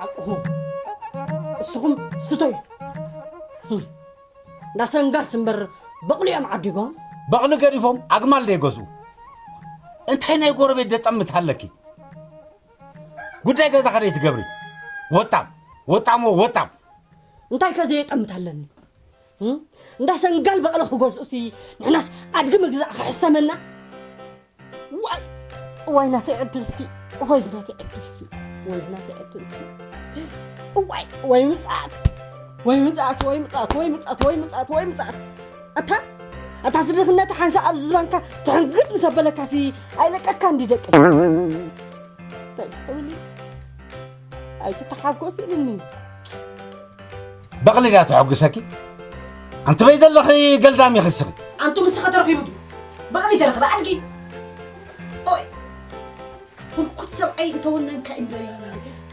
ሓቅኹም። እስኹም ስተዩ። ህም። እንዳሰንጋልስ እምበር በቕሊ እዮም ዓዲጎም። በቕሊ ገዲፎም ኣግማል ዶ ይገዝኡ? እንታይ ናይ ጎረቤት ደጠምት ኣለኪ? ጉዳይ ገዛ ከደይ ትገብሪ? ወጣም፣ ወጣሞ፣ ወጣም። እንታይ ከ ዘየጠምት ኣለኒ? ህም? እንዳሰንጋል በቕሊ ክገዝኡሲ ንሕናስ ኣድጊ ምግዛእ ክሕሰመና? ዋይ፣ ዋይ ናተይ ዕድልሲ፣ ዋይ ዝናተይ ዕድልሲ፣ ዋይ ዝናተይ ዕድልሲ። ዋይ፣ ወይ ምጽኣት፣ ወይ ምጽኣት፣ ወይ ምጽኣት፣ ወይ ምጽኣት፣ ወይ ምጽኣት፣ ወይ ምጽኣት። ኣታ፣ ኣታ ስድርክነታ ሓንሳእ ኣብዚ ዝባንካ ትሕንግድ ምስ ኣበለካሲ ኣይለቀካ እንዲ ደቂ። እንታይ ትብሊ? ኣይትተሓጎስ ኢልኒ። በቕሊ ድያ ተሐጉሰኪ? ኣንቲ በይ ዘለኺ ገልዳም ይኽስኺ። ኣንቱ ምስኺ ተረኺቡ ድዩ? በቕሊ ተረኽበ ኣድጊ። ኦይ። ህርኩት ሰብኣይ እንተወነንካ እምበሪ።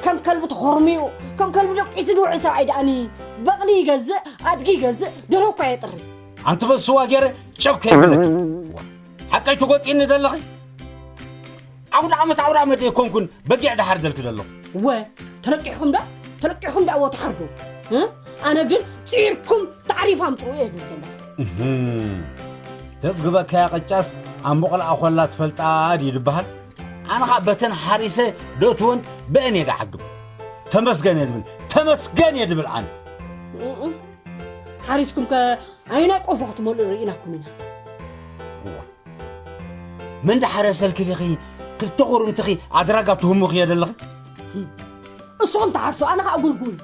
ከም ከልቢ ተኾርሚኡ፣ ከም ከልቢ ደቂሱ ዝውዕል ሰብኣይ ደኣኒ። በቕሊ ይገዝእ፣ ኣድጊ ይገዝእ፣ ደርሆ እኳ የጥሪ። ኣንቲ በስዋ ገይረ ጨብ ከይብለኪ። ሓቀይ ትጎጢኒ ዘለኺ? ኣውደ ዓመት ኣውደ ዓመት ዘይኮንኩን በጊዕ ድሓርደልኪ ዘለኹ። እወ፣ ተለቂሕኩም ዶ? ተለቂሕኩም ዶ? እወ፣ ትሓርዱ። እ? ኣነ ግን ጺርኩም ታዕሪፍ ኣምጽኡ እየ ዝብል ዘለኹ። እህም። ተዝግበካያ ቅጫስ ኣብ መቑልኣ ኮላ ትፈልጣ ድዩ ዝበሃል? ኣነ ኸኣ በተን ሓሪሰ ዶ ትወን ብአን እየ ድዓግብ። ተመስገን እየ ዝብል፣ ተመስገን እየ ዝብል ኣነ። እም። ሓሪስኩም ከ ኣየናይ ቆፎ ክትመልኡ ርኢናኩም ኢና። እዋ። መን ደሓረሰልኪ ዲኺ? ክልተ ቁርምትኺ ኣድራጋ ትህሙኽዮ ዘለኺ? እስኹም ትሓርሱ፣ ኣነ ኸኣ ጉልጉል።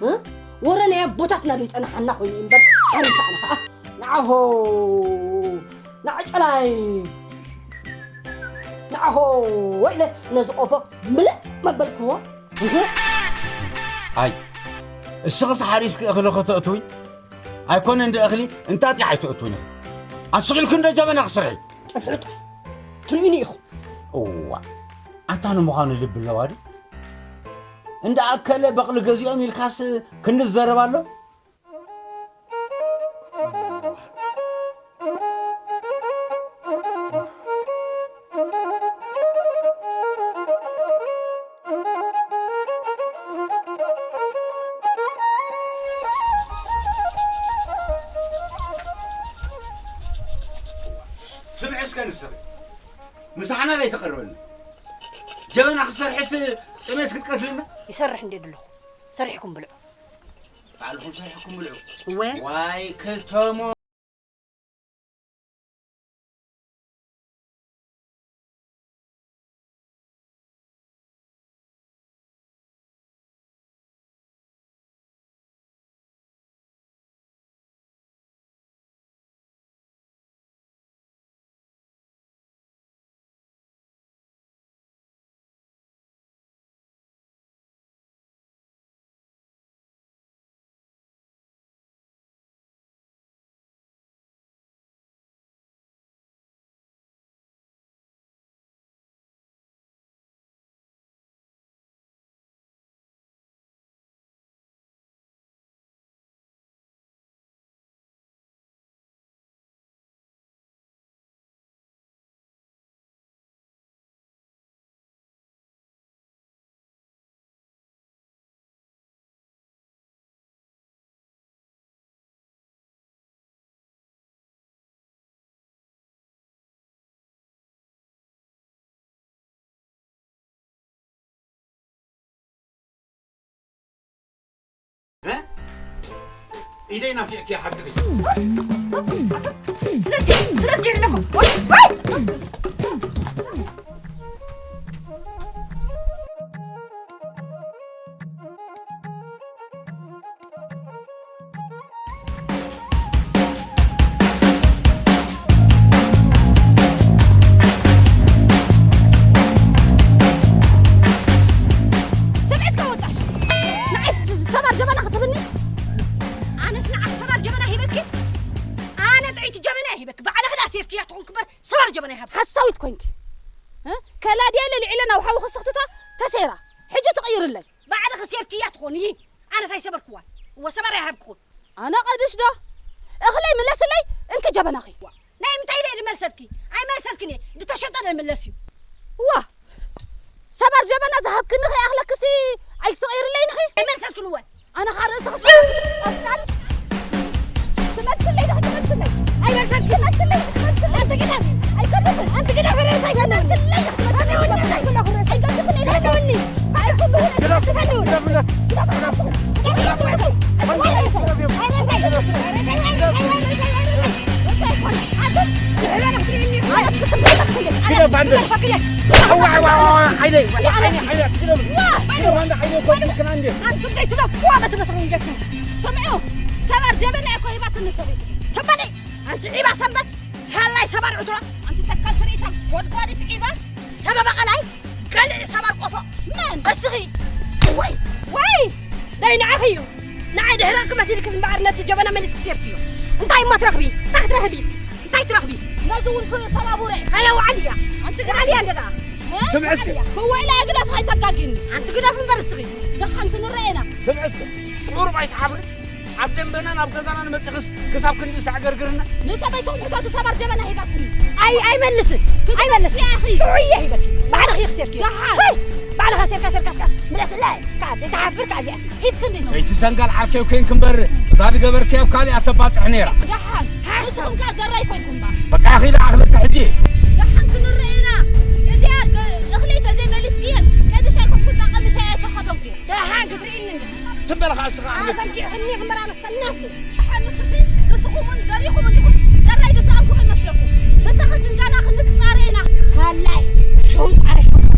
እ? ወረ ናይ ኣቦታትና ዶ ይጸንሓና ኮይኑ እምበር፣ ሓሪስ ኣነ ኸኣ። ንዓሆ፣ ንዓጨላይ፣ ንዓሆ፣ ወይለ ነዚ ቆፎ ምልእ መበልክዎ። እህ። ኣይ፣ እስኽስ ሓሪስኪ እኽሊ ከተእትዊ? ኣይኮነን ዶ እኽሊ እንጣጢዕ ኣይተእትውን ኢኺ። ኣስቒልኪ እንዶ ጀበና ክስርሒ። ጭብሕጥ ትርእዩኒ ኢኹም። እዋ፣ ኣንታ ንምዃኑ ልቢ ኣለዋ ድዩ? እንዳ ኣከለ በቕሊ ገዚኦም ኢልካስ ክንዲ ዝዘረብ ኣሎ? ስምዒ እስከ ንስኺ፣ ምሳሕና ዶ ኣይተቐርበልና? ጀበና ክሰርሕስ ጥሜት ክትቀትልና? ይሰርሕ እንዴ ኣለኹ? ሰሪሕኩም ብልዑ። ባዕልኹም ሰሪሕኩም ብልዑ። እወ። ዋይ ክልተሞ። እ? ኢደይ ናፊዕኪ ሓቅኺ። ስለዚ፣ ስለዚ ኣለኹ። ወይ፣ ወይ! ኣብ ሓዊ ክስኽትታ ተሰይራ። ሕጂ ትቕይርለይ። ባዕልኺ ሴርክያ ትኾኒ። ኣነስ ኣይሰበርክዋን። እወ ሰባር ኣይሃብክኹን። ኣነ ቀድሽ ዶ? እኽለይ ምለስለይ፣ እንኪ ጀበናኺ። ዋ፣ ናይ ምንታይ ኢለ ድመልሰልኪ? ኣይመልሰልክን እየ። ድተሸጠ ዶ ይምለስ እዩ? ዋ፣ ሰባር ጀበና ዝሃብክኒ ኸይኣኽለክሲ ኣይትቕይርለይን ኢኺ? ኣይመልሰልክን እወ። ኣነ ኸኣ ርእሲ ክስራሕ ትቐጽላል። ትመልስለይ ዲኺ ትመልስለይ? ኣይመልሰልክን። ትመልስለይ ዲኺ ትመልስለይ? ኣንቲ ግደፍ። ኣይከድፍን። ኣንቲ ግደፍ፣ ርእሲ ኣይከድፍን። ትመልስለይ ዲኺ ትመልስለይ? ኣነ እውን ትመልስለይ? ኣይከድፍን ኢለ። ኣይከድፍን። ኣይከድፍን። ስምዑ፣ ሰባር ጀበና እኮ ሂባትኒ ሰበይቲ። ተበሊ፣ ኣንቲ ዒባ ሰንበት፣ ሃላይ ሰባር ዕትሮ። ኣንቲ ተካል ትርኢታ ጎድጓዲት ዒባ። ሰበባ ቀላይ፣ ገልዒ ሰባር ቆፎ። መን? እስኺ። ወይ፣ ወይ! ናይ ንዓኺ እዩ። ንዓይ ድሕረቕኪ መሲልኪ እምበኣር ነቲ ጀበና መሊስኪ ሴርክዮ። እንታይ እሞ ትረኽቢ? እንታይ ክትረኽቢ? እንታይ ትረኽቢ? ነዚ እውን ክሰባቡረ። ኣያ ውዓል እያ። ኣንቲ ውዓል እያ እንደ ደኣ። እ? ስምዒ እስኪ። ክውዕላ እየ ግደፍ፣ ኣይተጋጊኒ። ኣንቲ ግደፍ እምበር እስኺ። ደሓን ክንረኤና። ስምዒ እስኪ። ቁሩብ ኣይትሓብሪ። ኣብ ደንበናን ኣብ ገዛናን መጺኽስ ክሳብ ክንዲ ሳዕ ገርግርና። ንሰበይትኹም ሕተቱ፣ ሰባር ጀበና ሂባትኒ። ኣይ፣ ኣይመልስን። ክትመልሲ ኣይመልስን። ኢኺ። ጥዑይ እየ ሂበኪ። ባዕልኺ ኢኺ ሴርክዮ። ደሓን። ሄይ! ባዕልኻ ሴርካ ሴርካ ስካስ ምለስለይ። ካብ ዘይትሓፍር ካብ እዚኣሲ። ሂብክኒ ነው። ሰይቲ ሰንጋል ዓርከይ ኮይንኪ እምበር እዛ ዝገበርክያ ኣብ ካሊኣ ተባጽሕ ነይራ። ደሓን። ንስኹም ከ ዘራይ ኮይንኩም እምበር። በቃ፣ ኺድ ኣኽለካ ሕጂ። ደሓን ክንረኤና። እዚኣ ገ-፣ እኽሊ ተዘይመሊስክየን፣ ቀድሽ ኣይኮንኩ፣ እዛ ቀምሽ ኣይተኸደንኩ። ደሓን ክትርእይኒ እንዲኻ። ትም በል ኸዓ እስኻ ኣኽለካ። ኣዘንጊዕኽኒ እምበር ኣነ ሰናፍቲ። ደሓን ንስሲ ርስኹምን ዘሪኹምን ኢኹም። ዘራይ ዝሰኣንኩ ከይመስለኩም። ምሳኺ ክንጋና ክንጻረ ኢና። ሃላይ፣ ሸንቋረ ሸንቋረ።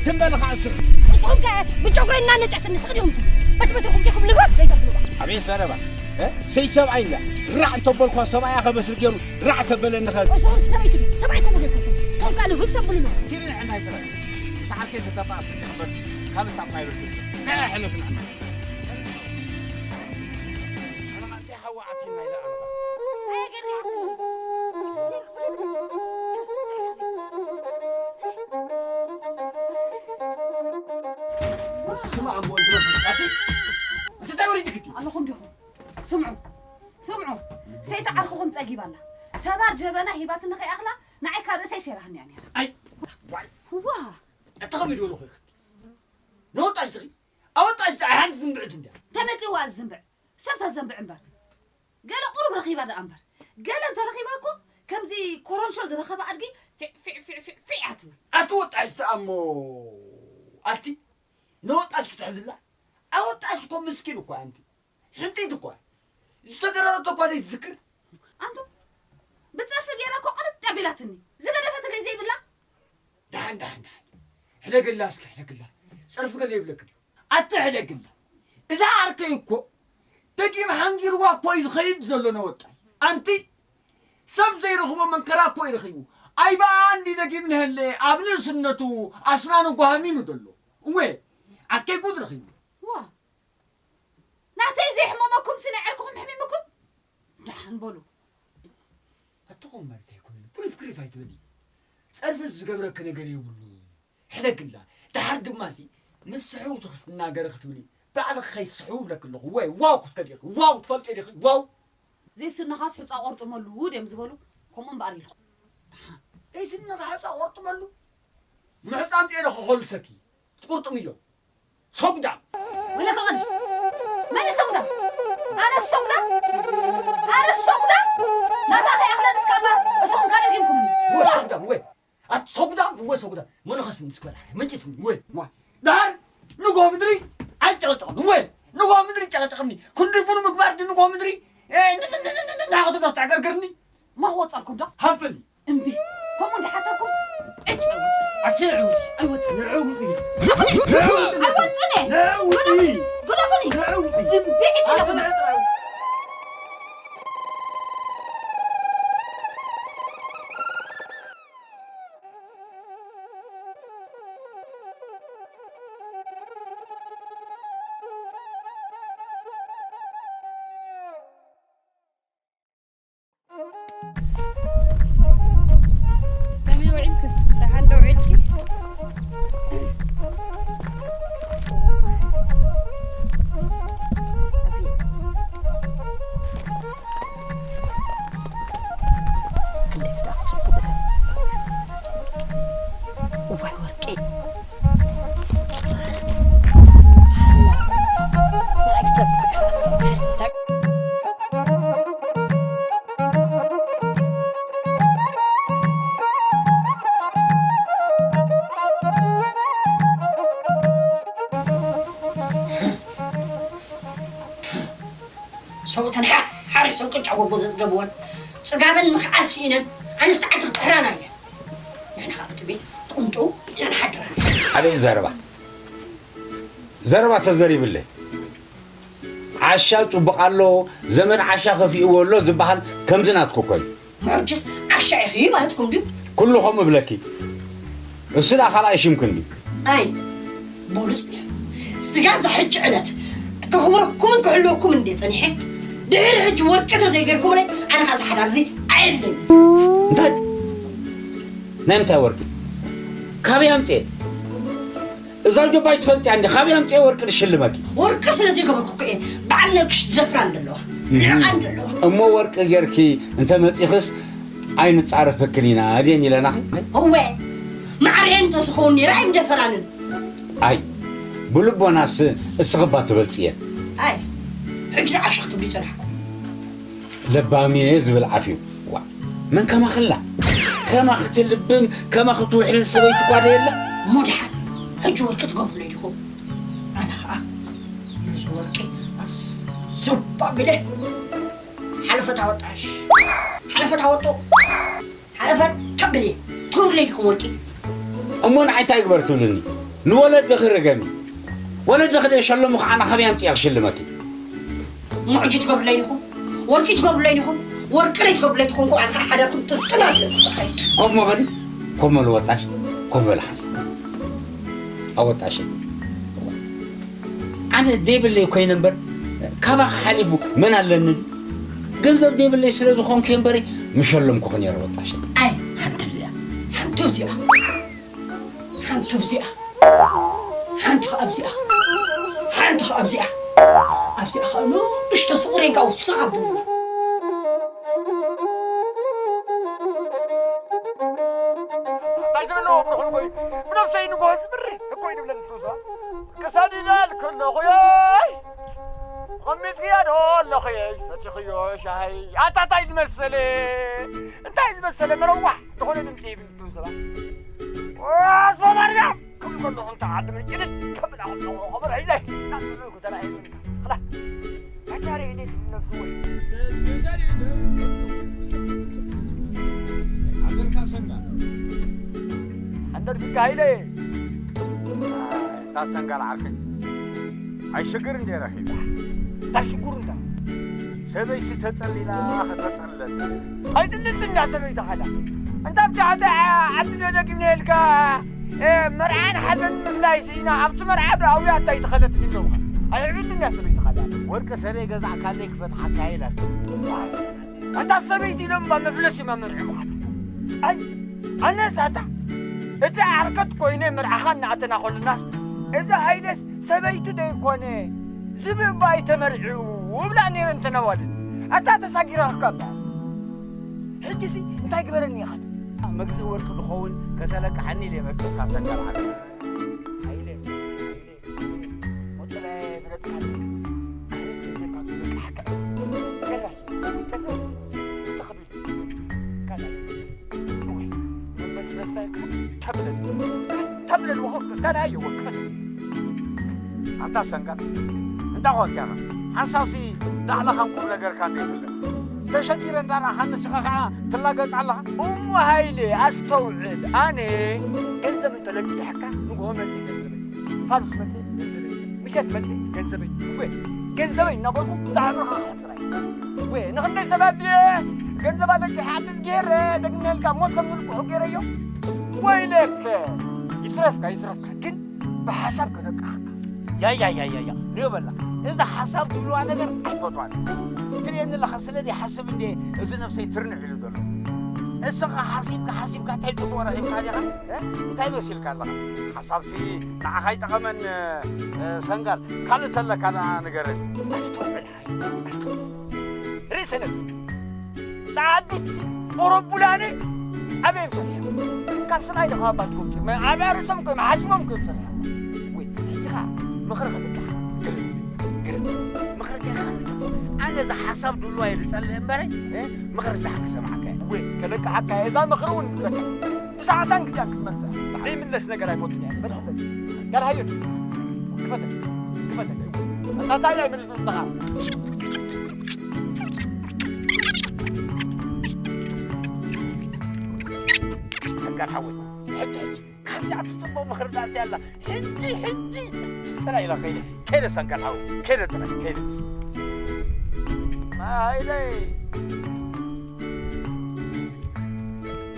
ትም በል ኸዓ እስኻ። ንስኹም ከ ብጨጉረይ እናነጨትኒ ስቕ ዲኹም ትብሉ? በቲ በትርኹም ጌርኩም ልፍፍ ዘይተብልዋ። ኣቤት ዘረባ። እ? ሰይ ሰብኣይ እንዳ ራዕ እንተበልኳ ሰብኣያ ከመስል ገይሩ ራዕ ተበለኒ ኸ። እሱ ሰበይቲ ድዩ? ሰብኣይ ከምኡ ጌርኩም። እሶም ካልእ ህፍ ተብሉ ነው። ትሪ ንዕና ይትረፍ። ምስ ዓርከይ ተተባእስ እንዲኽ እምበር ካልእ ታቋ ይበልክን ሰብ። እንታይ ሕልፍ ንዕና? ኣነ ኸ እንታይ ሓዋ ኣትዩና ኢለ ኣነ ኸ። ስማ ኣሞ ወልድ መንፈስ ኣቲ። ኣቲ እንታይ ወሪድክ እቲ? ኣለኹም ዲኹም? ስምዑ፣ ስምዑ፣ ሰይቲ ዓርክኹም ጸጊባ ኣላ። ሰባር ጀበና ሂባትኒ ከይኣኽላ፣ ንዓይ ካብ ርእሰይ ሰይራትኒ እያ ነይራ። ኣይ፣ ዋይ። ዋ። ኣቲ ኸመይ ድበልኹ ኢኺ? ነወጣሽ ትኺ? ኣወጣሽ ትኺ? ኣይ፣ ሓንቲ ዝንብዕት እንድያ። ተመጺዋ ዝንብዕ። ሰብ ተዘንብዕ እምበር። ገለ ቁሩብ ረኺባ ደኣ እምበር። ገለ እንተ ረኺባ እኮ፣ ከምዚ ኮረንሾ ዝረኸበ ኣድጊ ፊዕ፣ ፊዕ፣ ፊዕ፣ ፊዕ፣ ፊዕ እያ ትብል። ኣቲ ወጣሽ ትኣሞ፣ ኣቲ ነወጣሽ ክትሕዝላ? ኣወጣሽ እኮ ምስኪን እኮ ኣንቲ። ሕንጢት እኮ። ዝተደረረቶ እኳ ዘይትዝክር። ኣንቱ፣ ብጸርፊ ገይራ እኮ ቅልጥ ኣቢላትኒ። ዝገደፈትለይ ዘይብላ። ደሓን፣ ደሓን፣ ደሓን። ሕደግላ እስኪ፣ ሕደግላ። ጸርፊ ገለ ይብለክ ድዩ? ኣቲ ሕደግላ። እዛ ዓርከይ እኮ ደጊም ሓንጊርዋ እኮ እዩ ዝኸይድ ዘሎ ነወጣይ። ኣንቲ ሰብ ዘይረኽቦ መንከራ እኮ እዩ ረኺቡ። ኣይ ብኣ እንዲ ደጊም ንሀለ ኣብ ንእስነቱ ኣስናኑ ጓሃሚሙ ዘሎ። እወ፣ ዓርከይ ጉድ ረኺቡ። ዋ፣ ናተይ ዘይሕመመኩም ስነ ዕርክኹም ሕሚምኩም? ደሓን በሉ። ኣትኹም ማለት ኣይኮነን። ኩሪፍ ኩሪፍ ኣይትበሊ። ጸርፊ ዝገብረኪ ነገር የብሉ። ሕደግላ። ደሓር ድማ ሲ ምስ ስሕውቲ ክትናገሪ ክትብሊ ባዕልኺ ከይትስሕዊ እብለኪ ኣለኹ። ወይ ዋው ክትከዲ ኢኺ። ዋው ትፈልጢ ዲኺ? ዋው። ዘይስንኻስ ሑጻ ቆርጥመሉ ድዮም ዝበሉ? ከምኡ እምበኣር ኢልኩም። ዘይስንኻ ሑጻ ቆርጥመሉ? ምሕጻን ጤለ ክኾልሰኪ። ትቁርጥምዮ። ሰጉዳም። ወለ ከቐድሽ። መን እዩ ሰጉዳም? ኣነ ሰጉዳም? ኣነ ሰጉዳም? ናታ ከይኣኽለን እስካባ እሶም ካልእ ጌምኩምኒ። ወ ሰጉዳም፣ ወ። ኣት ሰጉዳም፣ ወ ሰጉዳም። መነኸስ ንስከላ። መንጭት፣ ወ። ዋ። ዳር ንጎ ምድሪ ኣይጨቐጨቕን፣ ወ። ንጎ ምድሪ ጨቐጨቕኒ። ክንዲ ቡኑ ምግባር ድንጎ ምድሪ። እ፣ ን-፣ ን-፣ ን-፣ ን-፣ ን-፣ ናኸቱ ዶ ተዕገርገርኒ? ማኽ ወጻልኩም ዶ? ሃፍል። እምቢ። ከምኡ እንደ ሓሳብኩም ዕጭ ኣይወጽእ። ኣኪ ዕውቲ። ኣይወጽእ። ንዕውቲ። ንዕውቲ። ኣይወጽእን እየ። ንዕውቲ። ግደፉኒ። ግደፉኒ። ንዕውቲ። እምቢ ዕጭ ኣቲ ደፉኒ። ንዕጥራዊ። ከመይ ውዒልኪ? ደሓን ዶ ውዒልኪ? ተውተን ሓ- ሓሪሶም ቅጫ ጎቦ ዘጽገብወን ጽጋበን ምኽኣል ስኢነን ኣንስቲ ዓዲ ክጥሕራና እየን። ንሕና ኸዓ ብጥሜት ቁንጡ ኢና ንሓድር ኣለና። ኣበይ ዘረባ? ዘረባ ተዘሪብለይ። ዓሻ ጽቡቕ ኣሎ፣ ዘመድ ዓሻ ከፊእዎ ኣሎ ዝበሃል ከምዚ ናትኩ እኮ እዩ። ሕጅስ ዓሻ ኢኺ ማለትኩም ድዩ? ኩሉ ከምኡ እብለኪ። እሱ ደኣ ካልኣይ ሽምክን ድዩ? ኣይ፣ ቦሉስ፣ ስጋብ እዛ ሕጂ ዕለት ከኽብረኩምን ክሕልወኩምን እንድየ ጸኒሐ። ድሕሪ ሕጂ ወርቂ ተዘይገርኩምለይ፣ ኣነ ኸኣ እዚ ሓዳር እዚ ኣየድልየንን። እንታይ? ናይ ምንታይ ወርቂ? ካበይ ኣምጽኤ? እዛ ጆባይ ትፈልጥያ እንዲ፣ ካበይ ኣምጽኤ ወርቂ ዝሽልመኪ? ወርቂ ስለ ዘይገበርኩ እኮ እየን በዓል ነግሽ ዝደፍራን ዘለዋ። እም። ንዕኣን ዘለዋ። እሞ ወርቂ ጌርኪ እንተ መጺኽስ ኣይንጻረፈክን ኢና፣ ድየን ኢለናኺ? እወ፣ ማዕረየን እንተዝኸውን ነይረ ኣይምደፈራንን። ኣይ፣ ብልቦናስ እስኺ እባ ትበልጽየን። ኣይ፣ ሕጂ ደኣ ዓሻ ክትብሉ ይጸናሕኩም። ለባም እየ ዝብል ዓፍ እዩ። ዋ፣ መን ከማኽላ? ከማኺ ትልብም፣ ከማኺ ትውሕልል ሰበይቲ እኳ ዶ የላ? እሞ ደሓን፣ ሕጂ ወርቂ ትገብሩለይ ዲኹም? ኣነ ኸኣ ነዚ ወርቂ ኣብ ዝ- ዙብ ኣቢለ ሓለፈት ኣወጣሽ፣ ሓለፈት ኣወጡ፣ ሓለፈት ከብል እየ። ትገብሩለይ ዲኹም ወርቂ? እሞ ንዓይ እንታይ ግበር ትብልኒ? ንወለድኺ ርገሚ። ወለድኺ ደይ ሸለሙ ኸዓ ኣነ ካበይ ኣምጺኤ ክሽልመኪ? እሞ ሕጂ ትገብሩለይ ዲኹም? ወርቂ ትገብሩለይ ዲኹም? ወርቂ ደይ ትገብሩለይ ትኾንኩም ኣነ ኸዓ ሓዳርኩም ጥልጥል ኣለ። ኮፍ ሞ በሊ፣ ኮፍ ሞ በሊ ወጣሽ፣ ኮፍ በሊ ሓንሳብ። ኣወጣሽ። ኣነ ደይብለይ ኮይነ እምበር፣ ካባኺ ሓሊፉ መን ኣለኒ? ገንዘብ ደይብለይ ስለ ዝኾንኩ እየ እምበሪ፣ ምሸለምኩኺ ነይረ ወጣሽ። ኣይ፣ ሓንቲ እዚኣ፣ ሓንቲ እዚኣ፣ ሓንቲ እዚኣ፣ ሓንቲ ኸኣ ኣብዚኣ፣ ሓንቲ ኸኣ ኣብዚኣ፣ ኣብዚኣ ኸኣ ንእሽቶ ስቑረይ እንካ ውስኽ ኣብሉኒ። እንታይ ዘለዎ ብርኹም እኮ እዩ። ብነብሰይ ንግሆ ዝብርህ እኮ እዩ ዝብለኒ ትውሳ። ክሳዲዳ ኣልከለኹ የይ። ቐሚጥክያ ዶ ኣለኹ የይ። ሰቲኽዮ ሻሂ። ኣታ እንታይ ዝመሰለ፣ እንታይ ዝመሰለ መረዋሕ ዝኾነ ድምፂ ይብል ትውስባ። ዋ፣ ሶማልያ ክብል ከለኹ እንተ ዓዲ ምንጭልል ከብል ኣኸለኹ ኸበር ሒዘ። እናተዘልኩ ተራእየ። ኸላ። ኣታ ርኢኒ ነፍሲ ወይ። ሓደርካ ሰንጋ። ሓደርካ ሃይለ። እታ ሰንጋ ለዓርከይ። ኣይ ሽግር እንዴ ረኺባ። እንታይ ሽግሩ እንታይ? ሰበይቲ ተጸሊላ ከተጸለል። ኣይጥልልትን እያ ሰበይቲ ኻላ። እንታ ኣብቲ ዓዲ ዓዲ ዶ ደጊምና ኢልካ፣ እ፣ መርዓን ሓዘን ምፍላይ ስኢና ኣብቲ መርዓ ዶ ኣውያ እንታይ ተኸለት ንነውኻ? ኣይዕብትን እያ ሰበይቲ ኻላ። ወርቂ ተለይ ገዛዕካለይ ክፈትሓካ ኢላትኒ። ዋይ፣ ኣታ ሰበይቲ ኢሎም እባ መፍለሲ መመርዒ ምዃን። ኣይ፣ ኣነስ ኣታ እቲ ዓርከት ኮይነ መርዓኻ እናኣተና ከለናስ፣ እዚ ሃይለስ ሰበይቱ ደይኮነ፣ ዝብኢ እባ ኣይተመርዒኡ እብላ ነይረ እንተነዋልን። ኣታ ተሳጊራካ እባ። ሕጂሲ እንታይ ግበረኒ ኢኻ? መግዝኢ ወርቂ ዝኸውን ከተለቅሓኒ ኢለ መርጠካ ሰንጋል ዓርከይ። ሃይለ፣ ሃይለ። ኣንታ ሰንጋል፣ እንታይ ኾንካ ኢኻ? ሓንሳብሲ ዳዕላኻን ቁም ነገርካን ዘይብለን። ተሸጊረ እንዳረኣኻኒ ንስኻ ኸዓ ትላገጽ ኣለኻ? እሞ ሃይለ፣ ኣስተውዕል። ኣነ ገንዘብ እንተለቂሕካ ንግሆ መጽእ ገንዘበይ። ፋኑስ መጽእ ገንዘበይ። ምሸት መጽእ ገንዘበይ። እወ፣ ገንዘበይ እናበልኩ ዛዕባኻ ክሕጽራ እየ። እወ፣ ንኽንደይ ሰባት ድየ ገንዘብ ኣለቂሐ ዓዲ ዝገይረ ደግሜ ኢልካ ሞት ከም ዝልቅሑ ገይረዮ? ወይለከ፣ ይስረፍካ፣ ይስረፍካ። ግን ብሓሳብ ከነቃሕካ። ያያያያያ፣ ንዮ በላ። እዛ ሓሳብ ትብልዋ ነገር ኣይፈትዋን። ትርእየኒ ኣለኻ፣ ስለ ዘይሓስብ እንዴ እዚ ነብሰይ ትርንዕ ኢሉ ዘሎ። እስኻ ሓሲብካ፣ ሓሲብካ እንታይ ጽቡቕ ረኺብካ ዲኻ? እ? እንታይ መሲልካ ኣለኻ? ሓሳብሲ ንዓኻ ኣይጠቐመን፣ እ፣ ሰንጋል። ካልእ ተለካ ንዓ ንገረኒ። ኣስተውዕል፣ ኣስተውዕል። ርእሰ ነጥቢ። ጻዕዲት ኦሮቡላኒ ኣበይ እዮም ሰሪሖም? ካብ ሰማይ ዶ ካብ ኣባትኩም ጭ-፣ መ-፣ ኣብ ርእሶም እኮ እዮም ሓሲቦም እኮ እዮም ሰሪሖም። ወይ፣ ሕጂ ኸዓ ምኽሪ ክልቅሓ። ግርም፣ ግርም። ምኽሪ ከይካ ኣለኹ። ኣነ እዛ ሓሳብ ድልዋ እየ ዝጸልእ እምበረ፣ እ፣ ምኽሪ ዝሓቂ ሰማዕካ እየ። ወይ፣ ከለቅሓካ እየ። እዛ ምኽሪ እውን ክለካ። ብሰዓታን ግዜኣን ክትመርጽ እያ። ዘይምለስ ነገር ኣይፈቱን እየ። በል፣ በል። ጋል ሃዮ፣ ክፈተል፣ ክፈተል። ኣታ እንታይ ናይ ምልሱ ኣለኻ? ሰንጋል ሓወይ፣ ሕጂ፣ ሕጂ፣ ካብዚኣ ትጽበ ምኽሪ ዳኣ እንታይ ኣላ? ሕጂ፣ ሕጂ፣ ሕጂ ጥራይ ኢላ ከይደ፣ ከይደ ሰንጋል ሓወይ፣ ከይደ ጥራይ፣ ከይደ። ማይለይ።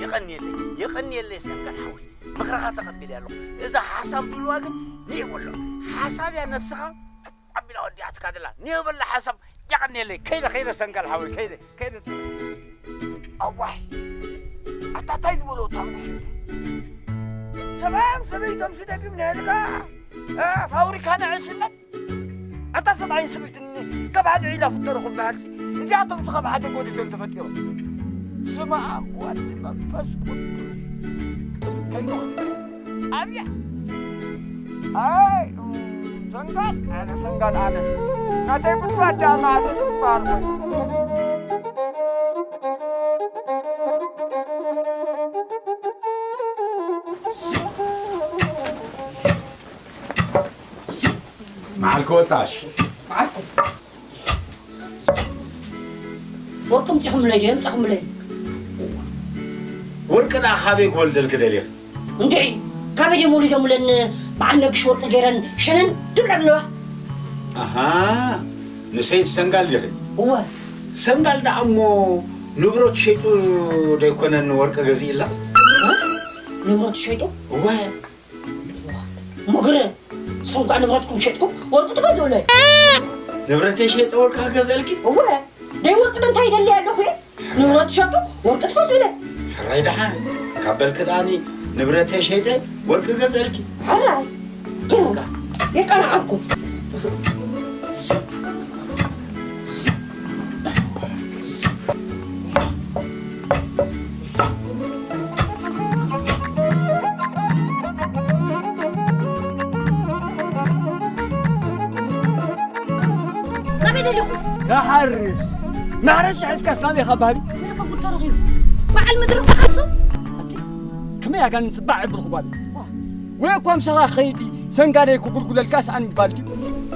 የቐንየለይ፣ የቐንየለይ ሰንጋል ሓወይ። ምኽርኻ ተቐቢለ ኣለኹ። እዛ ሓሳብ ዝብልዋ ግን ንየብሎ። ሓሳብ እያ ነብስኻ ኣቢላ ወዲኣትካ ዘላ። ንየብላ ሓሳብ የቐንየለይ። ከይደ፣ ከይደ ሰንጋል ሓወይ፣ ከይደ፣ ከይደ። ኣዋይ፣ ኣታ ታይ ዝበሎ ታንጉሽ። ሰብኣዮም ሰበይቶም ስደግም ነልካ፣ እ፣ ፋብሪካ ንዕሽነት። ኣታ ሰብኣይን ሰበይትን ካብ ሓደ ዒላ ፍጠሩ ክበሃልሲ፣ እዚኣቶምሲ ካብ ሓደ ጎዲ እዮም ተፈጢሮም። ስመ ኣብ ወወልድ መንፈስ ቅዱስ። ከይዱ ኣብያ። ኣይ፣ ሰንጋል፣ ኣነ ሰንጋል፣ ኣነ። ናተይ ጉድጓድ ደኣ መዓስ ትፋር ወይ? መዓልኪ ወጣሽ። መዓልኩም። ወርቂ ምጺኹምለይ ድዮ? የምጻኹምለይ። ወርቂ ደኣ ካበይ ክወልደልኪ ደሊኺ? እንድዒ፣ ካበይ ድዮም ወሊዶምለን በዓል ነግሽ ወርቂ ገይረን ሸነን ትብላ ኣለዋ? ኣሃ፣ ንሰይቲ ሰንጋል ዲኺ? እወ። ሰንጋል ደኣ እሞ ንብረት ሸይጡ ደይኮነን ወርቂ ገዚእላ? እ? ንብረት ሸይጡ? እወ። ሙግረ፣ ንስኹም ከኣ ንብረትኩም ሸጥኩም ወርቂ ትገዝኡለይ። ንብረተይ ሸይጠ ወርቂ ክገዝአልኪ? እወ፣ ደይ ወርቂ ዶ እንታይ ይደሊ ኣለኹ እየ? ንብረት ሸጡ ወርቂ ትገዝኡለይ። ሕራይ ደሓን፣ ካብ በልኪ ደኣኒ ንብረተይ ሸይጠ ወርቂ ክገዝአልኪ። ሕራይ፣ የቀናዓልኩም። ናበይ ደሊኹም? ክሓርስ። ማሕረሻ ሒዝካስ ናበይ ኢኻ ባህል? ምልከ ጉድ ተረኺቡ። በዓል ምድሪ ክሓርሱ? ኣቲ፣ ከመይ ኣጋንንቲ ባዕ የብልኹ ጓል? ዋ። ወይ እኳ ምሳኻ ኸይዲ ሰንጋለይ ክጉልጉለልካ ሰኣን ምባል ድዩ?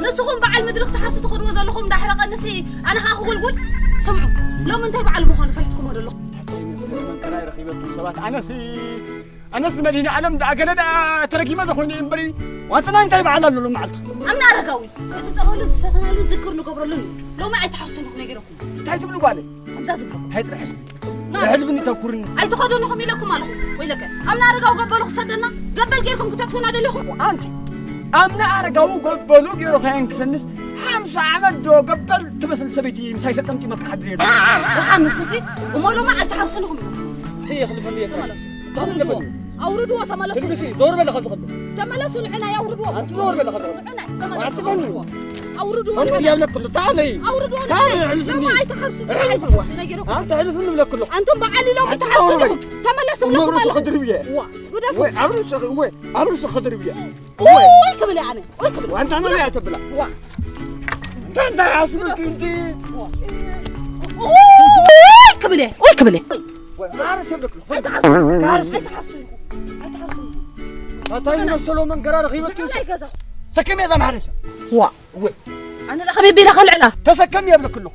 ንስኹም በዓል ምድሪ ክትሓርሱ ትኸድዎ ዘለኹም እንዳሕረቐንሲ ኣነ ኸኣ ክጉልጉል? ስምዑ፣ ሎሚ እንታይ በዓል ምዃኑ ፈሊጥኩሞ ዶ ኣለኹም? እንታይ መሰለ መንከራይ ረኺበኩም ሰባት፣ ኣነሲ፣ ኣነሲ መድህኒ ዓለም ደኣ ገለ ደኣ ተረጊመ ዶ ኾይነ እምበሪ፣ ዋንትና እንታይ በዓል ኣሎ ሎሚ መዓልቲ? ኣምና ኣረጋዊ፣ እቲ ጸበሉ ዝሰተናሉ ዝክር ንገብረሉን እዩ። ሎሚ ኣይትሓርሱን ኢኹም ነጊረኩም። እንታይ ትብሉ ጓለይ? ከምዛ ዝብለኩም። ሃይ ጥራሕ። ና። ሕልፍኒ ተኩርኒ። ኣይትኸዱን ኢኹም ኢለኩም ኣለኹ። ወይለከ፣ ኣምና ኣረጋዊ ገበሉ ክሰደና፣ ገበል ጌርኩም ክተጥፉና ደሊኹም? ኣንቲ፣ ኣምና ኣረጋዊ ገበሉ ጌሩ ከየንክሰንስ፣ ሓምሳ ዓመት ዶ ገበል ትመስል ሰበይቲ ምሳይ ሰጠምጢመ ክሓድር እየ። ደሓን ንሱሲ፣ እሞ ሎማ ኣይትሓርሱን ኢኹም። እቲ የኽልፈኒ እየ። ተመለሱ። ተኽልፈኒ። ኣውርድዎ፣ ተመለሱ። ትንግሲ፣ ዞር በለ ከዚ ከሎ። ተመለሱ፣ ንዕናይ ኣውርድዎ። ኣንቲ ዞር በለ ከዚ ከሎ። ንዕናይ፣ ተመለሱ፣ ኣውርድዎ። ኣውርድዎ፣ ኣውርድዎ፣ ንዕናይ። የብለክሉ፣ ታለይ። ኣውርድዎ፣ ታለይ፣ ንዕናይ። ኣሕልፍኒ። ሎማ ኣይትሓርሱ፣ ኣሕልፍዎ። ኣይትሓርሱ፣ ነጊረኩም። ኣንቲ ኣሕልፍኒ ብለክሉ። ኣንቱም በዓል ኢሎም ኣንቲ ትሓርሱ ዞር በለ። ዲኹም። ተመለሱ፣ እሞ ብለኩም ርእሱ ኣለኹ። ክድርብ እየ። ዋ፣ ግደፉ። ወይ፣ ኣብ ርእሱ፣ ወይ፣ ኣብ ርእሱ ክድርብ እየ። ወይ ክብል እየ ኣነ፣ ወይ ክብል። ዋንታ መን እያ ተብላ? ዋ። እንታይ፣ እንታይ ኣስብልቲ እንዲ? ዋ። ወይ ክብል እየ፣ ወይ ክብል እየ። ወይ፣ ማርስ የብለክሉ። ኣይትሓሱ፣ ኣይትሓሱ፣ ኣይትሓሱ። ኣታ ይመሰሎ መንገራ ረኺበትስ? ንዕናይ ገዛ። ሰከም እየ እዛ ማሕረሻ። ዋ። ወይ። ኣነ ለኸ ቤት ቤላ ከልዕላ። ተሰከም የብለክሉ።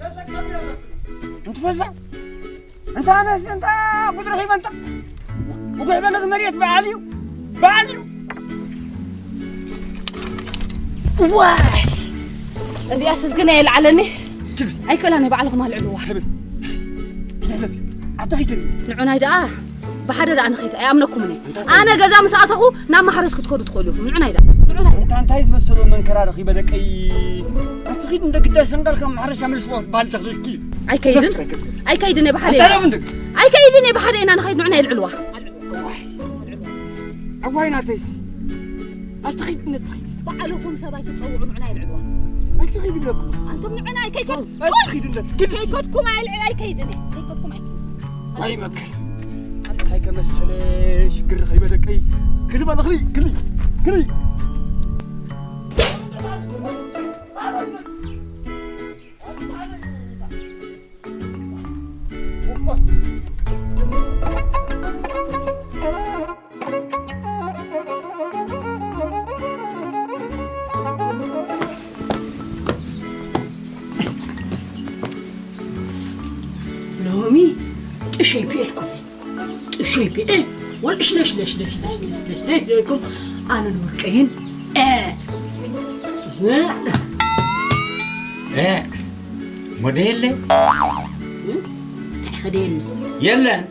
ተሰከም የብለክሉ። እንትፈዛ እንታ ኣነስ እንታ ጉድ ረኺበ እንታ ጉሕ በለት መሬት በዓል እዩ፣ በዓል እዩ። ዋይ፣ እዚኣስ እዝግና የልዓለኒ። ትብል። ኣይከላን፣ ባዕልኹም ኣልዕልዋ። ትብል። ትብል። ኣታ ኺትብል። ንዑናይ ደኣ ብሓደ ደኣ ንኸይድ፣ ኣይኣምነኩምን እየ። እንታይ ኣነ ገዛ ምስ ኣተኹ ናብ ማሕረስ ክትከዱ ትኽእሉ ኢኹም። ንዑናይ ደኣ። ንዑናይ ደኣ። እንታ እንታይ ዝመሰሉ መንከራ ረኺበ ደቀይ። ኣቲ ኺድ እንደ ግዳይ ሰንጋል ካብ ማሕረሻ መልስዋ ዝበሃል ተኽልልኪ። ኣይከይድን። ዘፍጥረ ገብር። ኣይከይድን እየ ብሓደ። ኣታ ኢና። ላፍ እንደ። ኣይከይድን እየ ብሓደ ኢና ንኸይድ፣ ንዑናይ ኣልዕልዋ። ኣልዕልዋ። እዋይ። ኣዋይ ናተይሲ። ኣቲ ኺድ ነቲ ኺድ። ባዕልኹም ሰብ ኣይትጸውዑ፣ ንዑናይ ኣልዕልዋ። ኣቲ ኺድ ይብለኩም። ኣንቱም ንዑናይ ከይከድ-፣ ኣቲ ኺድ እንደ ትግልሲ። ከይከድኩም ኣይልዕ-፣ ኣይከይድን እየ። ከይከድኩም ኣይከይድን። ኣይመከር። እንታይ ከመሰለ ሽግር ኸይበደቀይ። ክሊ በል፣ ክሊ፣ ክሊ፣ ክሊ። ሸይፒ ኢልኩም። ሸይፒ፣ እ፣ ወልሽ ለሽ ለሽ ለሽ ለሽ ለሽ ለሽ ለሽ ለሽ ኢልኩም። ኣነ ንወርቀይን፣ እ፣ እ፣ እ፣ ሞዴል፣ እ፣ እንታይ ኸደ የለ? የለን፣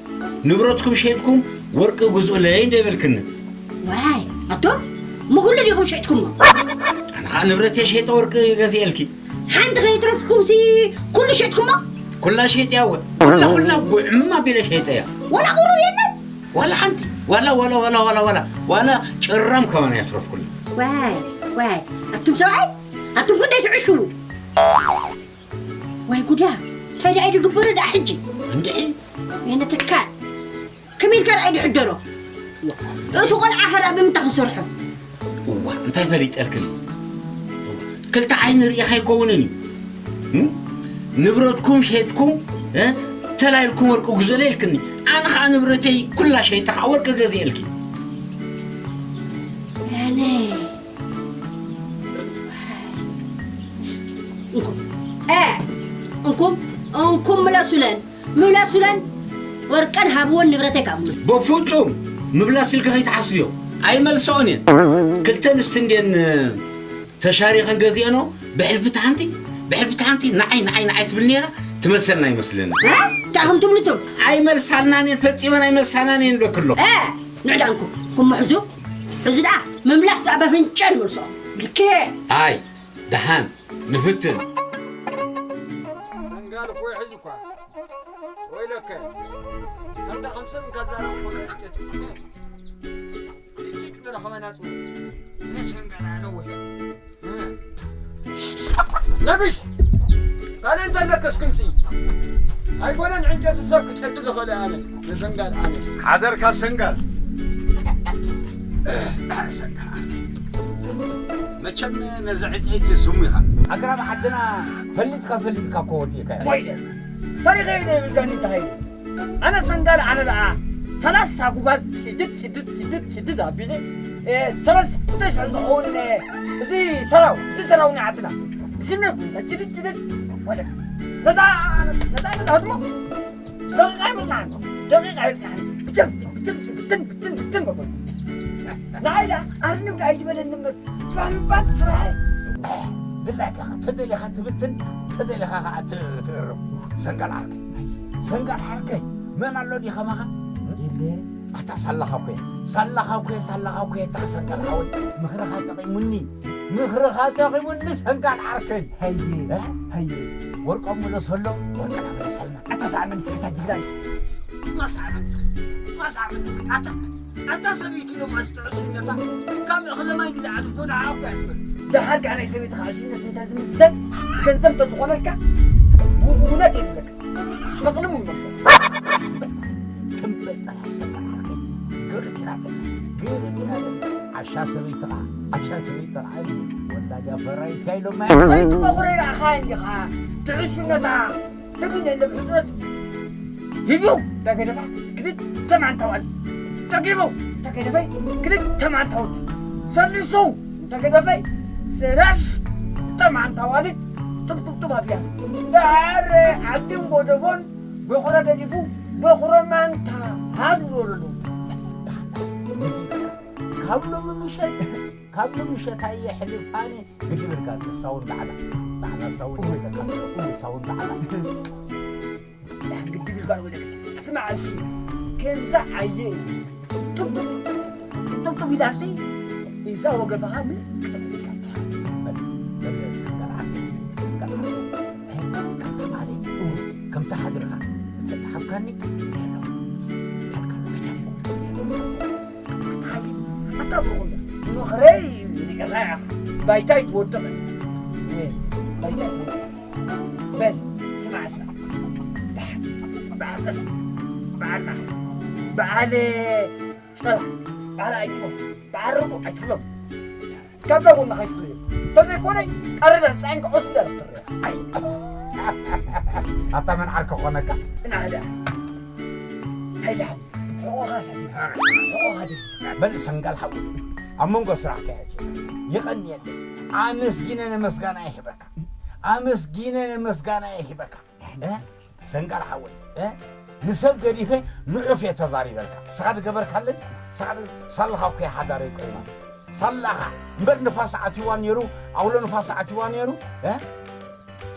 ንብረትኩም ሸይጥኩም ወርቂ ግዝኡለይ እንደ ይበልክኒ። ዋይ፣ ኣቶም፣ እሞ ኩሉ ዲኹም ሸይጥኩሞ? ኣነ ኸዓ ንብረተይ ሸይጠ ወርቂ ገዚኤልኪ። ሓንቲ ከይትረፍኩም ሲ ኩሉ ሸጥኩሞ? ኩላ ሸይጥያ እወ። ኩላ፣ ኩላ ጉዕምም ኣቢለ ሸይጠያ። ዋላ ቁሩብ የለን? ዋላ ሓንቲ። ዋላ፣ ዋላ፣ ዋላ፣ ዋላ፣ ዋላ፣ ዋላ ጭራም ከማን ኣየትረፍኩላ። ዋይ፣ ዋይ፣ ኣቱም ሰብኣይ፣ ኣቱም ክንደይ ትዕሽዉ? ዋይ ጉዳ፣ እንታይ ደኣ እዩ ዝግበሮ ደኣ ሕጂ? እንድዒ። ወይነ ትካል። ከመይ ኢልካ ደኣ እዩ ዝሕደሮ? እቲ ቆልዓ ከ ደኣ ብምንታይ ክንሰርሖ? እዋ፣ እንታይ ፈሊጠልክን? ክልተ ዓይኒ ርኢኻ ኣይከውንን እዩ። እም? ንብረትኩም ሸጥኩም፣ እ? ተላይልኩም ወርቂ ግዙለይ ኢልክኒ። ኣነ ኸዓ ንብረተይ ኩላ ሸይጠ ኸዓ ወርቂ ገዚኤልኪ። ኣነ። እንኩም፣ እ፣ እንኩም፣ እንኩም ምለሱለን፣ ምለሱለን፣ ወርቀን ሃብወን ንብረተይ ካብሉ። በፍጹም ምብላስ ኢልኪ ከይትሓስብዮ፣ ኣይመልስኦን እየን። ክልተ ኣንስቲ እንድየን ተሻሪኸን ገዚአንኦ፣ ብሕልፊ እታ ሓንቲ፣ ብሕልፊ እታ ሓንቲ ንዓይ፣ ንዓይ፣ ንዓይ ትብል ነይራ፣ ትመልሰልና ኣይመስለንን። እ? እንታይ ኢኹም ትብሉ እቶም? ኣይመልሳልናን እየን፣ ፈጺመን ኣይመልሳልናን እየን ይብለኪ ኣለኹ። እ፣ ንዕ ደኣ እንኩም፣ እንኩም ሕዙ፣ ሕዚ ደኣ ምምላስ ደኣ በፍንጫ ንመልስኦ። ብልኬ። ኣይ፣ ደሓን፣ ንፍትን። ሰንጋል እኮ ይሕዝ እኳ። ወይለከ። ከምታ ከም ሰብ እንካዛረብ እኮ ነው ጭጭ። ጭጭ ክትረኸበና ጽቡቅ። እኔ ሰንጋል ኣለወ። ነብሽ! ካልእ እንተለከስ ክምሲ። ኣይኮነን ዕንጨቲ ሰብ ክጨዱ ዝኽእል ኣነ። ንሰንጋል ኣነ። ሓደርካ ሰንጋል። ሰንጋል። መቸም ነዚ ዕንጨይቲ ስሙ ኢኻ። ኣግራብ ዓድና ፈሊጥካ ፈሊጥካ እኮ ወዲእካ ኢኻ። ወይለ፣ ታሪኸይ ዘይብልካኒ እንታይ? ኣነ ሰንጋል ኣነ ደኣ ሰላሳ ጉባዝ ጭድድ ጭድድ ጭድድ ጭድድ ኣቢለ፣ እ፣ ሰለስተ ሽሕ ዝኸውን፣ እ፣ እዚ ሰራው፣ እዚ ሰራው ናይ ዓድና። ዝነት ጭድድ ጭድድ ወለ። ነዛ፣ ነዛ፣ ነዛ ህድሞ ደቂቕ ኣይበጽሓን። ደቂቕ ኣይበጽሓን። ብጭም፣ ብጭም፣ ብትን፣ ብትን፣ ብትን በበሉ። ንዓይ ደኣ ኣርንብ ደኣ ኣይትበለኒ እምበር፣ ባምባን ስራሐይ። ድላይካ ተደሊኻ ትብትን፣ ተደሊኻ ኸዓ ት-፣ ትእርም። ሰንጋል ዓርከይ። ሰንጋል ዓርከይ። መን ኣሎ ድዩ ኸማኻ? የለ። ኣታ ሳላኻ እኮ እየ። ሳላኻ እኮ እየ፣ ሳላኻ እኮ እየ፣ እታ ሰንጋል ሓወይ። ምኽርኻ ጠቒሙኒ። ምኽርኻ ጠቒሙኒ ሰንጋል ዓርከይ። ሃየ፣ እ? ሃየ። ወርቆም ምለሰሎም፣ ወርቅና ምለሰልና። ኣታ ሳዕመን ስክታ ጅግና። ኣታ ሳዕመን ስክ-፣ ኣታ ሳዕመን ስክ-፣ ኣታ፣ ኣታ ሰበይቲ ሎማስ ትዕስነታ ካብ እኽለ ማይ ንላዕሊ እኮ ደኣ እኮ እያ ትበልጽ። ደሓር ከዓ ናይ ሰበይትኻ ዕሽነት እንተ ዝምሰል ገንዘብ እንተ ዝኾነልካ፣ ብእውነት እየ ዝብለካ። ፈቕልሙ ይመልከት። ትንበል ጥራሕ ሰንጋል ዓርከይ። ግርም ኢላትኒ፣ ግርም ኢላትኒ። ዓሻ ሰበይትኻ፣ ዓሻ ሰበይትኻ። ወላዳ ፈራይት እያ ኢሎማ። ሰበይቲ በኹረይ ረኣኻ እንዲኻ። ትዕሽነታ ተግን የለ ብሕጽረት። ሂቡ እንተገደፋ ክልተ ማንታ ዋልድ። ጠጊቡ እንተገደፈይ ክልተ ማንታ ወዲ። ሰሊሱ እንተገደፈይ ሰለስተ ማንታ ዋልድ። ጥብጥብጥብ ኣብያ። ደሓር ዓድን ጎደቦን በኹረ ገዲፉ በኹረ ማንታ ሃብ ዝበለሉ። ካብ ሎሚ ምሸት፣ ካብ ሎሚ ምሸት ኣየሕልፋኒ ግድብ ኢልካ ንሳ እውን ዳዕላ። ዳዕላ ንሳ እውን ዳዕላ። ንሳ እውን ዳዕላ። ግድብ ኢልካ ንወደቅ። ስማዕ እስኪ፣ ከምዛ ዓየ እዩ። ጡብ ጡብ፣ ጡብ ጡብ ኢላ እስቲ፣ እዛ ወገባኻ ምልክት ኣቢልካ ትሓ። በል፣ በል፣ በል፣ ከምቲ ማለት እዩ፣ ከምቲ ሓድርኻ፣ እንተተሓብካኒ፣ ኣታ ብርኹም፣ ምኽረይ ንዕኻ ኢኻ። ባይታይ ትወድቕ። ባይታይ ትወድቕ። በል፣ ስማዕ፣ ስማዕ። በዓል፣ በዓል ቀስ፣ በዓል መዓል፣ በዓል ጸባ፣ በዓል ኣይትበል፣ በዓል ርቡዕ ኣይትብሎም። ካብዛ ጎንኻ ኣይትፍለዮም። እንተዘይኮነ፣ ቀረዳ ተጻዒንካ ዑስብ እንዳለ ክትረአ። ኣይ፣ ኣታ መን ዓርከ ኮነካ? ጽናሕ ደኣ። ሃይዳ፣ ሕቖኻ ሰዲድካ፣ ሕቖኻ ደፊእካ። በል ሰንጋል ሓወይ፣ ኣብ መንጎ ስራሕካ እየ ኣትየካ። የቐንየለይ። ኣመስጊነ ነመስጋና ይህበካ። ኣመስጊነ ነመስጋና ይህበካ። እ? ሰንጋል ሓወይ፣ እ? ንሰብ ገዲፈ ንዑፍ እየ ተዛሪበልካ። ንስኻ ዝገበርካለይ፣ ንስኻ ድ-፣ ሳላኻ እኮ እያ ሓዳረይ ኮይና። ሳላኻ እምበር ንፋስ ኣትይዋ ነይሩ፣ ኣውሎ ንፋስ ኣትይዋ ነይሩ፣ እ?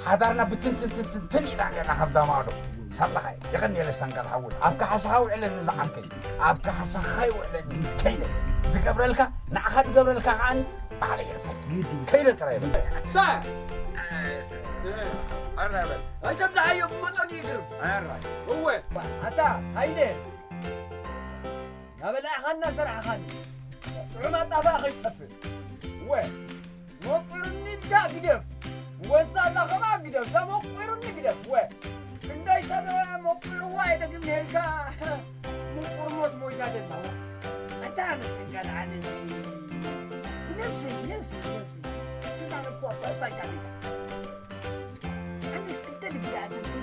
ሓዳርና ብትንትንትንትን ኢላ ነርና ካብዛ ማዕዶ። ሳላኻ እየ። የቐንየለይ ሰንጋል ሓወይ። ኣብ ካሕሳኻ ውዕለኒ ዝዓርከይ። ኣብ ካሕሳኻ ይውዕለኒ። ከይደ። ዝገብረልካ፣ ንዓኻ ዝገብረልካ ከዓኒ ባዕለይ እየ። ከይደ ጥራይ በል። ሳ-፣ ኣራበል። ኣይተብዝሓዮ ብመጠኑ ይግርም። ኣራይ። እወ። ኣታ ሃይለ፣ ናበላዕኻን እናሰራሕኻን ጥዑም ኣጣፋ ከይትጠፍእ። እወ። ሞቂሩኒ ኢልካ ግደፍ። ወሳታ ከማ ግደፍ። እዛ ሞቂሩኒ ግደፍ። እወ። ክንደይ ሰብ ሞቂርዋ ኣይደግም ነርካ። ምቁር ሞት ሞይታ ደላ። ኣታ መሰንጋል ዓለዚ። ብነብሰይ፣ ብነብሰይ፣ ብነብሰይ። ትዛረብኳ እኳ ባይታ ቤታ። ኣነስ ክልተ ልቢ ኣጀብኒ።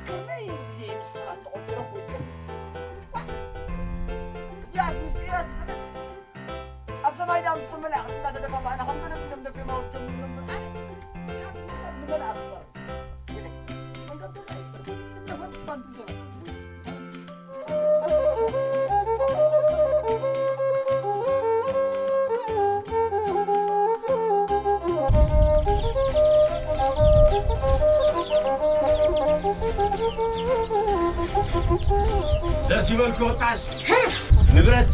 ከመይ እየ ምስ ሰባት ተቖጢሮም ኮይትከም? ዋ! እዚኣስ ምስጢር እያ ዝፈለጥ። ኣብ ሰማይ ዳም ዝሰመለ ኣኽሊ እናተደፋፋእና ከም ገለ ኢሎም ደፊኦም ኣውርዶም ኢሎም ኣነ ካብ ንሶም ንመልኣ ዝፈር። ደስ ይበልኪ ወጣሽ። ንብረት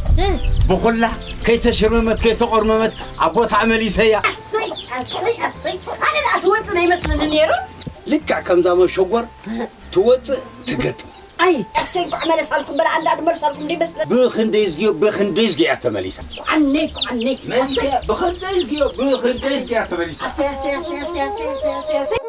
ብኹላ ከይተሽርመመት ከይተቆርመመት ኣብ ቦታ መሊሰያ። ኣሰይ ኣሰይ ኣሰይ፣ ኣነ ደኣ ትወፅእ ናይ መስለኒ ነይሩ። ልክዕ ከምዛ መሸጎር ትወፅእ ትገጥም። ኣይ ኣሰይ፣ እንኳዕ መለሳልኩም በላ። ኣንዳ ድመልሳልኩም እንደ ይመስለኒ። ብኽንደይ ዝግዮ ብኽንደይ ዝግዮ እያ ተመሊሳ። ኳዓነይ ኳዓነይ። መንስያ ብኽንደይ ዝግዮ ብኽንደይ ዝግዮ እያ ተመሊሳ። ኣሰይ ኣሰይ ኣሰይ ኣሰይ ኣሰይ ኣሰይ ኣሰይ ኣሰይ።